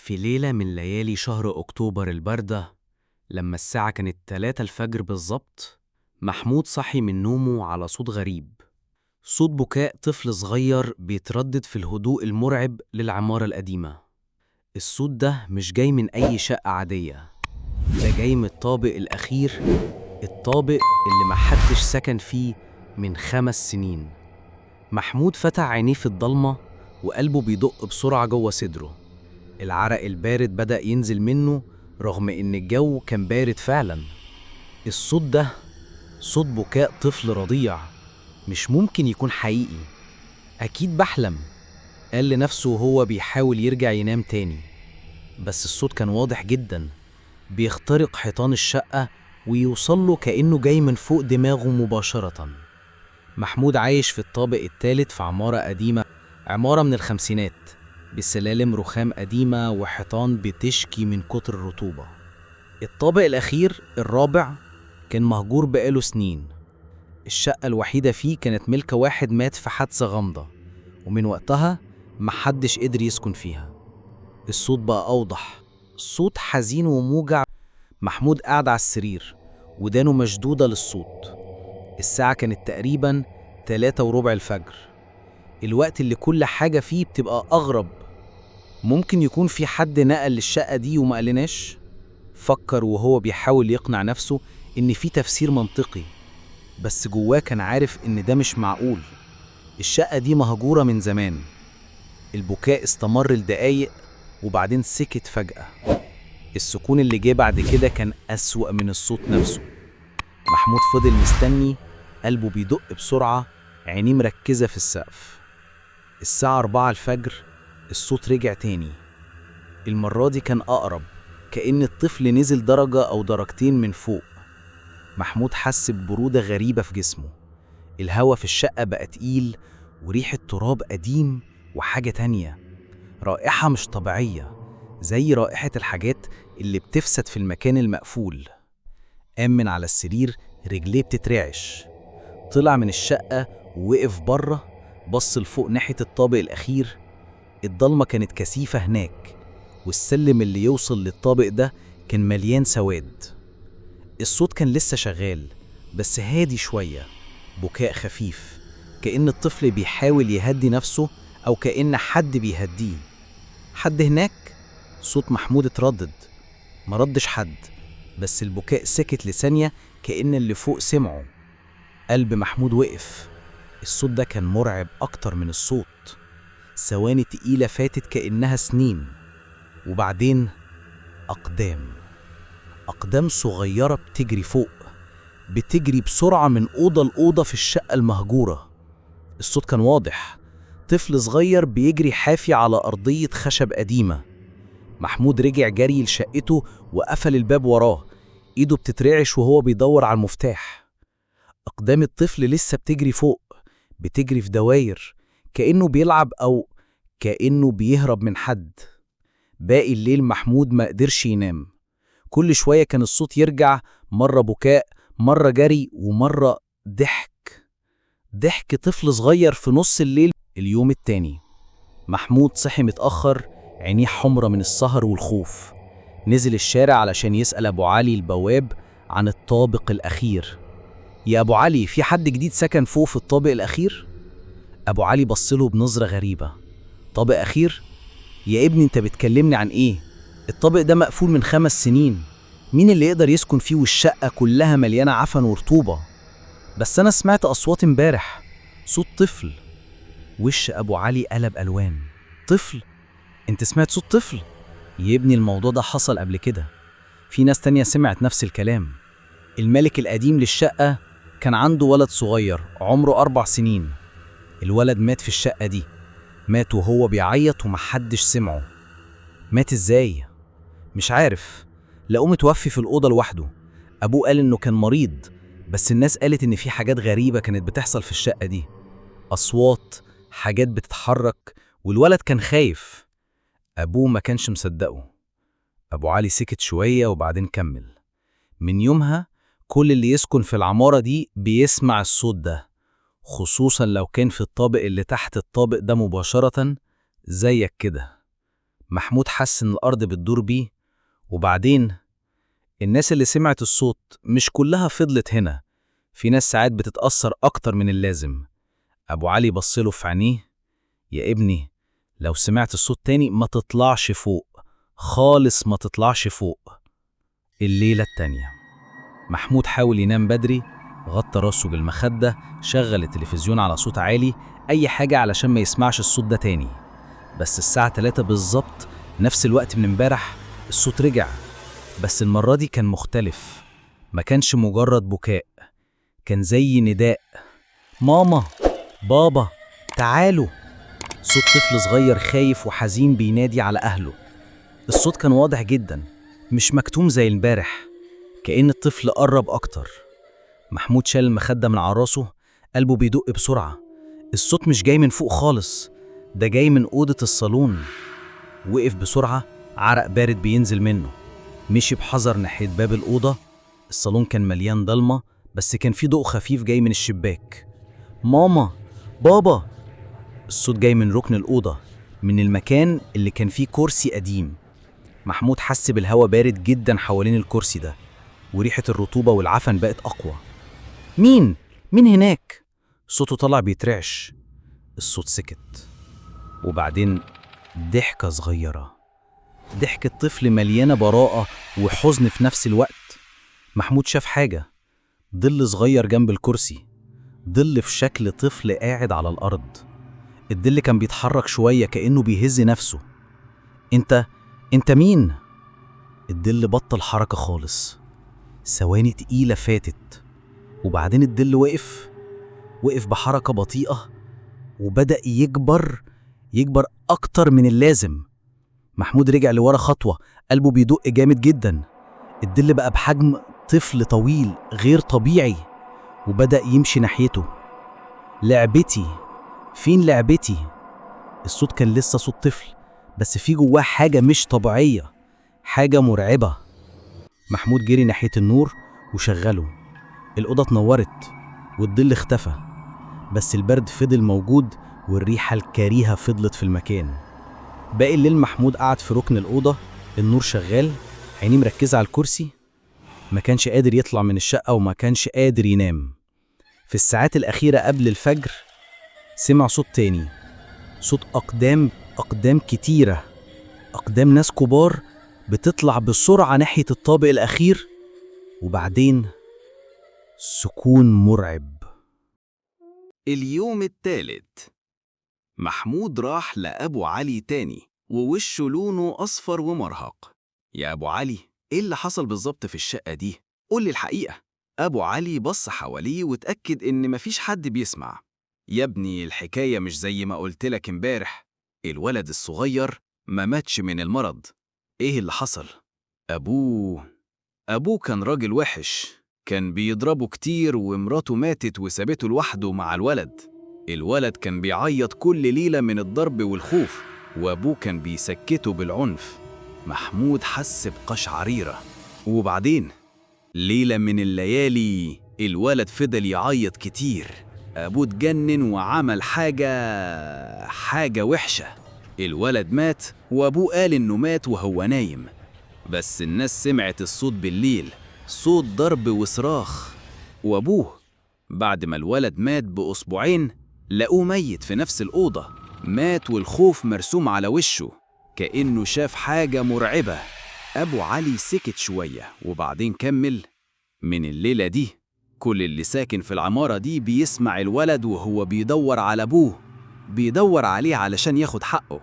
في ليلة من ليالي شهر أكتوبر الباردة، لما الساعة كانت 3 الفجر بالظبط، محمود صحي من نومه على صوت غريب، صوت بكاء طفل صغير بيتردد في الهدوء المرعب للعمارة القديمة. الصوت ده مش جاي من أي شقة عادية، ده جاي من الطابق الأخير، الطابق اللي محدش سكن فيه من 5 سنين. محمود فتح عينيه في الضلمة وقلبه بيدق بسرعة جوه صدره. العرق البارد بدأ ينزل منه رغم إن الجو كان بارد فعلا. الصوت ده صوت بكاء طفل رضيع، مش ممكن يكون حقيقي، أكيد بحلم، قال لنفسه وهو بيحاول يرجع ينام تاني. بس الصوت كان واضح جدا، بيخترق حيطان الشقة ويوصل له كأنه جاي من فوق دماغه مباشرة. محمود عايش في الطابق الثالث في عمارة قديمة، عمارة من الخمسينات، بسلالم رخام قديمة وحيطان بتشكي من كتر الرطوبة. الطابق الأخير الرابع كان مهجور بقاله سنين. الشقة الوحيدة فيه كانت ملك واحد مات في حادثة غامضة، ومن وقتها محدش قدر يسكن فيها. الصوت بقى أوضح، صوت حزين وموجع. محمود قاعد على السرير ودانه مشدودة للصوت. الساعة كانت تقريبا 3:15 الفجر، الوقت اللي كل حاجة فيه بتبقى أغرب. ممكن يكون في حد نقل للشقة دي وما قالناش؟ فكر وهو بيحاول يقنع نفسه إن في تفسير منطقي، بس جواه كان عارف إن ده مش معقول. الشقة دي مهجورة من زمان. البكاء استمر لدقايق وبعدين سكت فجأة. السكون اللي جه بعد كده كان أسوأ من الصوت نفسه. محمود فضل مستني، قلبه بيدق بسرعة، عينيه مركزة في السقف. الساعة 4 الفجر الصوت رجع تاني. المرة دي كان أقرب، كأن الطفل نزل درجة أو درجتين من فوق. محمود حس ببرودة غريبة في جسمه. الهوا في الشقة بقى تقيل، وريحة تراب قديم، وحاجة تانية، رائحة مش طبيعية، زي رائحة الحاجات اللي بتفسد في المكان المقفول. قام من على السرير، رجليه بتترعش. طلع من الشقة ووقف بره، بص لفوق ناحية الطابق الأخير. الضلمة كانت كثيفة هناك، والسلم اللي يوصل للطابق ده كان مليان سواد. الصوت كان لسه شغال، بس هادي شوية، بكاء خفيف، كأن الطفل بيحاول يهدي نفسه أو كأن حد بيهديه. حد هناك؟ صوت محمود اتردد. ما ردش حد، بس البكاء سكت لثانية كأن اللي فوق سمعه. قلب محمود وقف. الصوت ده كان مرعب أكتر من الصوت. ثواني تقيلة فاتت كأنها سنين، وبعدين أقدام، أقدام صغيرة بتجري فوق، بتجري بسرعة من أوضة لأوضة في الشقة المهجورة. الصوت كان واضح، طفل صغير بيجري حافي على أرضية خشب قديمة. محمود رجع جري لشقته وقفل الباب وراه، إيده بتترعش وهو بيدور على المفتاح. أقدام الطفل لسه بتجري فوق، بتجري في دواير، كأنه بيلعب أو كأنه بيهرب من حد. باقي الليل محمود ما قدرش ينام. كل شوية كان الصوت يرجع، مرة بكاء، مرة جري، ومرة ضحك، ضحك طفل صغير في نص الليل. اليوم التاني محمود صحي متأخر، عينيه حمرة من السهر والخوف. نزل الشارع علشان يسأل أبو علي البواب عن الطابق الأخير. يا أبو علي، في حد جديد سكن فوق في الطابق الأخير؟ أبو علي بصله بنظرة غريبة. طابق أخير؟ يا ابني انت بتكلمني عن ايه؟ الطابق ده مقفول من 5 سنين، مين اللي يقدر يسكن فيه والشقة كلها مليانة عفن ورطوبة؟ بس أنا سمعت أصوات امبارح، صوت طفل. وش أبو علي قلب ألوان. طفل؟ انت سمعت صوت طفل؟ يا ابني الموضوع ده حصل قبل كده، في ناس تانية سمعت نفس الكلام. الملك القديم للشقة كان عنده ولد صغير عمره 4 سنين. الولد مات في الشقة دي، مات وهو بيعيط ومحدش سمعه. مات ازاي؟ مش عارف. لقوه متوفي في الأوضة لوحده. أبوه قال إنه كان مريض، بس الناس قالت إن في حاجات غريبة كانت بتحصل في الشقة دي، أصوات، حاجات بتتحرك، والولد كان خايف. أبوه ما كانش مصدقه. أبو علي سكت شوية وبعدين كمل. من يومها كل اللي يسكن في العمارة دي بيسمع الصوت ده، خصوصا لو كان في الطابق اللي تحت الطابق ده مباشرة زيك كده. محمود حس إن الأرض بتدور بيه. وبعدين الناس اللي سمعت الصوت مش كلها فضلت هنا، في ناس ساعات بتتأثر أكتر من اللازم. أبو علي بصله في عينيه: يا ابني، لو سمعت الصوت تاني ما تطلعش فوق خالص، ما تطلعش فوق. الليلة التانية محمود حاول ينام بدري، غطى راسه بالمخدة، شغل التلفزيون على صوت عالي، أي حاجة علشان ما يسمعش الصوت ده تاني. بس الساعة 3 بالظبط، نفس الوقت من امبارح، الصوت رجع، بس المرة دي كان مختلف. ما كانش مجرد بكاء، كان زي نداء: ماما، بابا، تعالوا. صوت طفل صغير خايف وحزين بينادي على أهله. الصوت كان واضح جدا، مش مكتوم زي امبارح، كأن الطفل قرب أكتر. محمود شال المخدة من على راسه، قلبه بيدق بسرعة. الصوت مش جاي من فوق خالص، ده جاي من أوضة الصالون. وقف بسرعة، عرق بارد بينزل منه. مشي بحذر ناحية باب الأوضة. الصالون كان مليان ضلمة، بس كان في ضوء خفيف جاي من الشباك. ماما، بابا. الصوت جاي من ركن الأوضة، من المكان اللي كان فيه كرسي قديم. محمود حس بالهوا بارد جدا حوالين الكرسي ده، وريحة الرطوبة والعفن بقت أقوى. مين؟ مين هناك؟ صوته طلع بيترعش. الصوت سكت، وبعدين ضحكة صغيرة، ضحكة طفل مليانة براءة وحزن في نفس الوقت. محمود شاف حاجة، ظل صغير جنب الكرسي، ظل في شكل طفل قاعد على الأرض. الظل كان بيتحرك شوية كأنه بيهز نفسه. انت مين؟ الظل بطل حركة خالص. ثواني تقيلة فاتت، وبعدين الظل وقف بحركة بطيئة، وبدأ يكبر، يكبر أكتر من اللازم. محمود رجع لورا خطوة، قلبه بيدق جامد جدا. الظل بقى بحجم طفل طويل غير طبيعي، وبدأ يمشي ناحيته. لعبتي، فين لعبتي؟ الصوت كان لسه صوت طفل، بس في جواه حاجة مش طبيعية، حاجة مرعبة. محمود جري ناحية النور وشغله. الأوضة اتنورت والظل اختفى، بس البرد فضل موجود والريحة الكريهة فضلت في المكان. باقي الليل محمود قعد في ركن الأوضة، النور شغال، عينيه مركزة على الكرسي. ما كانش قادر يطلع من الشقة وما كانش قادر ينام. في الساعات الأخيرة قبل الفجر سمع صوت تاني، صوت أقدام، أقدام كتيرة، أقدام ناس كبار بتطلع بسرعة ناحية الطابق الأخير، وبعدين سكون مرعب. اليوم الثالث محمود راح لأبو علي تاني، ووشه لونه أصفر ومرهق. يا أبو علي، إيه اللي حصل بالظبط في الشقة دي؟ قول لي الحقيقة. أبو علي بص حواليه وتأكد إن مفيش حد بيسمع. يا ابني، الحكاية مش زي ما قلت لك امبارح. الولد الصغير ما ماتش من المرض. إيه اللي حصل؟ أبوه كان راجل وحش، كان بيضربه كتير، ومراته ماتت وسابته لوحده مع الولد. الولد كان بيعيط كل ليلة من الضرب والخوف، وأبوه كان بيسكته بالعنف. محمود حس بقشعريرة. وبعدين ليلة من الليالي الولد فضل يعيط كتير. أبوه اتجنن وعمل حاجة وحشة. الولد مات، وأبوه قال إنه مات وهو نايم، بس الناس سمعت الصوت بالليل، صوت ضرب وصراخ. وأبوه بعد ما الولد مات بأسبوعين لقوه ميت في نفس الأوضة، مات والخوف مرسوم على وشه كأنه شاف حاجة مرعبة. أبو علي سكت شوية وبعدين كمل: من الليلة دي كل اللي ساكن في العمارة دي بيسمع الولد وهو بيدور على أبوه، بيدور عليه علشان ياخد حقه.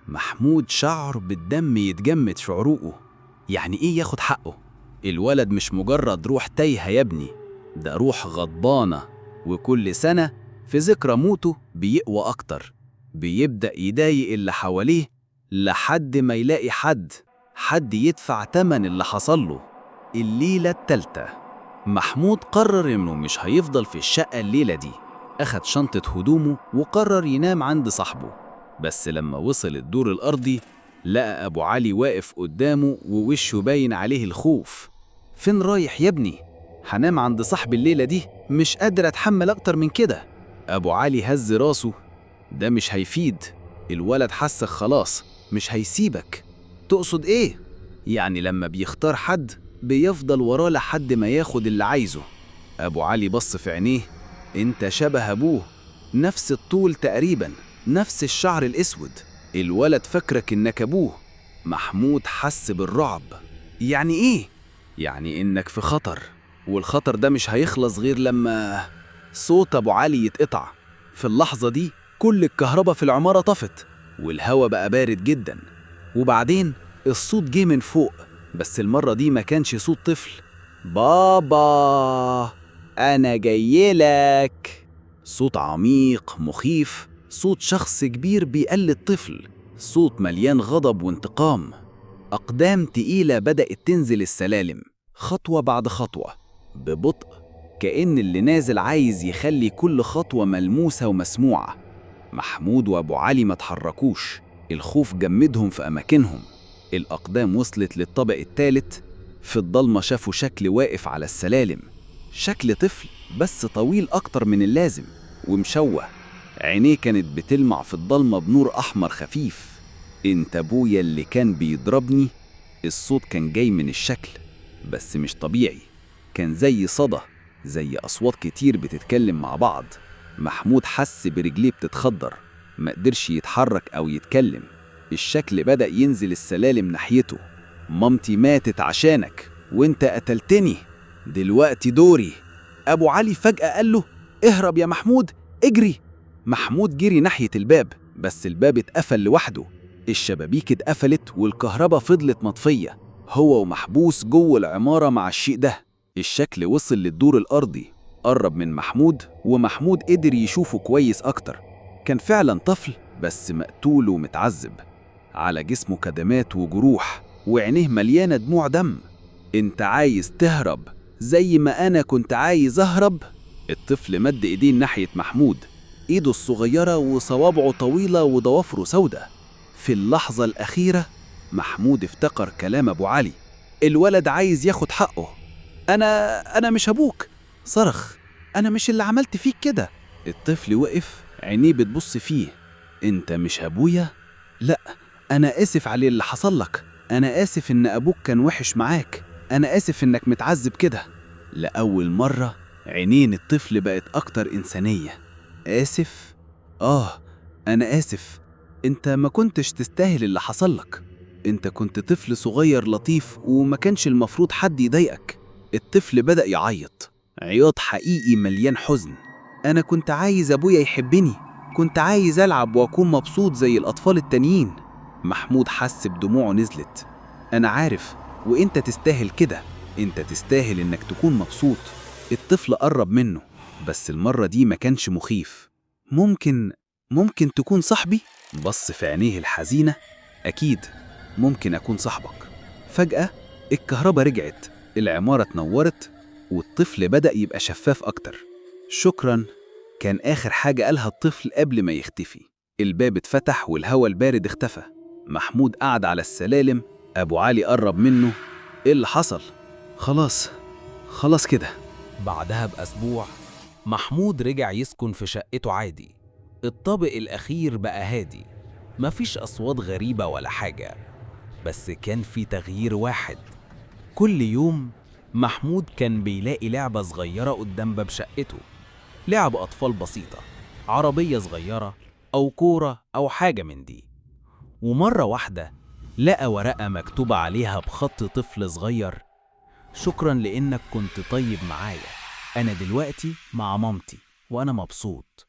محمود شعر بالدم يتجمد في عروقه. يعني إيه ياخد حقه؟ الولد مش مجرد روح تايهة يا ابني، ده روح غضبانة، وكل سنة في ذكرى موته بيقوى أكتر، بيبدأ يضايق اللي حواليه لحد ما يلاقي حد يدفع تمن اللي حصل له. الليلة التالتة محمود قرر إنه مش هيفضل في الشقة الليلة دي. أخد شنطة هدومه وقرر ينام عند صاحبه. بس لما وصل الدور الأرضي لقى أبو علي واقف قدامه ووشه باين عليه الخوف. فين رايح يا ابني؟ هنام عند صاحبي الليلة دي، مش قادر أتحمل أكتر من كده. أبو علي هز راسه، ده مش هيفيد، الولد حس خلاص. مش هيسيبك. تقصد إيه؟ يعني لما بيختار حد بيفضل وراه لحد ما ياخد اللي عايزه. أبو علي بص في عينيه، أنت شبه أبوه، نفس الطول تقريبا، نفس الشعر الأسود، الولد فاكرك إنك أبوه. محمود حس بالرعب. يعني إيه؟ يعني إنك في خطر، والخطر ده مش هيخلص غير لما... صوت أبو علي يتقطع. في اللحظة دي كل الكهرباء في العمارة طفت، والهوا بقى بارد جدا. وبعدين الصوت جه من فوق، بس المرة دي ما كانش صوت طفل. بابا أنا جايلك. صوت عميق مخيف، صوت شخص كبير بيقلد طفل، صوت مليان غضب وانتقام. أقدام تقيلة بدأت تنزل السلالم خطوة بعد خطوة ببطء، كأن اللي نازل عايز يخلي كل خطوة ملموسة ومسموعة. محمود وأبو علي ما تحركوش، الخوف جمدهم في أماكنهم. الأقدام وصلت للطابق الثالث. في الضلمة شافوا شكل واقف على السلالم، شكل طفل بس طويل أكتر من اللازم ومشوه، عينيه كانت بتلمع في الضلمة بنور أحمر خفيف. انت أبويا اللي كان بيضربني؟ الصوت كان جاي من الشكل بس مش طبيعي، كان زي صدى، زي أصوات كتير بتتكلم مع بعض. محمود حس برجليه بتتخدر، ما قدرش يتحرك أو يتكلم. الشكل بدأ ينزل السلالم ناحيته. مامتي ماتت عشانك وانت قتلتني، دلوقتي دوري. أبو علي فجأة قال له اهرب يا محمود، اجري. محمود جري ناحية الباب، بس الباب اتقفل لوحده، الشبابيك اتقفلت والكهرباء فضلت مطفية. هو ومحبوس جوه العمارة مع الشيء ده. الشكل وصل للدور الأرضي، قرب من محمود، ومحمود قدر يشوفه كويس أكتر. كان فعلا طفل بس مقتول ومتعذب، على جسمه كدمات وجروح، وعينيه مليانة دموع دم. انت عايز تهرب زي ما أنا كنت عايز أهرب؟ الطفل مد إيديه ناحية محمود، إيده الصغيرة وصوابعه طويلة وضوافره سودة. في اللحظة الأخيرة محمود افتكر كلام أبو علي، الولد عايز ياخد حقه. أنا مش أبوك، صرخ، أنا مش اللي عملت فيك كده. الطفل وقف، عينيه بتبص فيه. أنت مش أبويا؟ لا، أنا آسف على اللي حصل لك، أنا آسف إن أبوك كان وحش معاك، أنا آسف إنك متعذب كده. لأول مرة عينين الطفل بقت أكتر إنسانية. آسف؟ آه، أنا آسف، أنت ما كنتش تستاهل اللي حصل لك، أنت كنت طفل صغير لطيف وما كانش المفروض حد يضايقك. الطفل بدأ يعيط، عياط حقيقي مليان حزن. أنا كنت عايز أبويا يحبني، كنت عايز ألعب وأكون مبسوط زي الأطفال التانيين. محمود حس بدموعه نزلت. أنا عارف، وإنت تستاهل كده، إنت تستاهل إنك تكون مبسوط. الطفل قرب منه، بس المرة دي ما كانش مخيف. ممكن تكون صاحبي؟ بص في عينيه الحزينة. أكيد ممكن أكون صاحبك. فجأة الكهرباء رجعت، العمارة اتنورت، والطفل بدأ يبقى شفاف أكتر. شكراً كان آخر حاجة قالها الطفل قبل ما يختفي. الباب اتفتح والهوا البارد اختفى. محمود قعد على السلالم. أبو علي قرب منه. إيه اللي حصل؟ خلاص كده. بعدها بأسبوع محمود رجع يسكن في شقته عادي. الطابق الأخير بقى هادي، مفيش أصوات غريبة ولا حاجة، بس كان في تغيير واحد. كل يوم محمود كان بيلاقي لعبة صغيرة قدام باب شقته، لعب أطفال بسيطة، عربية صغيرة أو كورة أو حاجة من دي. ومرة واحدة لقى ورقة مكتوبة عليها بخط طفل صغير: شكراً لإنك كنت طيب معايا، أنا دلوقتي مع مامتي وأنا مبسوط.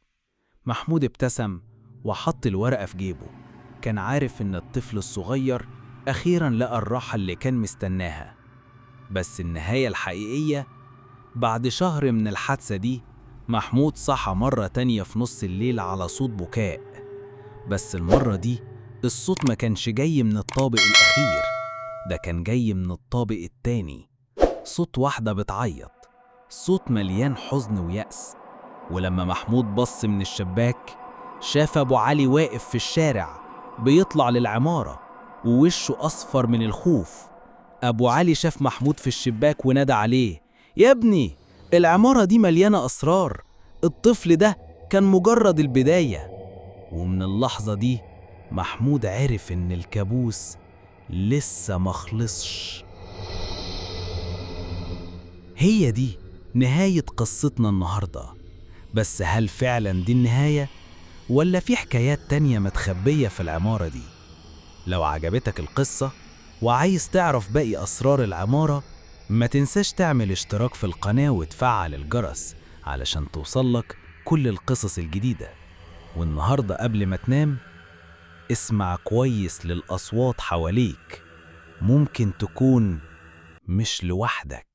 محمود ابتسم وحط الورقة في جيبه. كان عارف إن الطفل الصغير أخيراً لقى الراحة اللي كان مستناها. بس النهاية الحقيقية بعد شهر من الحادثة دي، محمود صحى مرة تانية في نص الليل على صوت بكاء، بس المرة دي الصوت ما كانش جاي من الطابق الأخير، ده كان جاي من الطابق التاني. صوت واحدة بتعيط، صوت مليان حزن ويأس. ولما محمود بص من الشباك شاف أبو علي واقف في الشارع بيطلع للعمارة ووشه أصفر من الخوف. أبو علي شاف محمود في الشباك ونادى عليه: يا ابني، العمارة دي مليانة أسرار، الطفل ده كان مجرد البداية. ومن اللحظة دي محمود عرف إن الكابوس لسه مخلصش. هي دي نهاية قصتنا النهاردة. بس هل فعلا دي النهاية؟ ولا في حكايات تانية متخبية في العمارة دي؟ لو عجبتك القصة وعايز تعرف باقي أسرار العمارة، ما تنساش تعمل اشتراك في القناة وتفعل الجرس علشان توصلك كل القصص الجديدة. والنهاردة قبل ما تنام، اسمع كويس للأصوات حواليك، ممكن تكون مش لوحدك.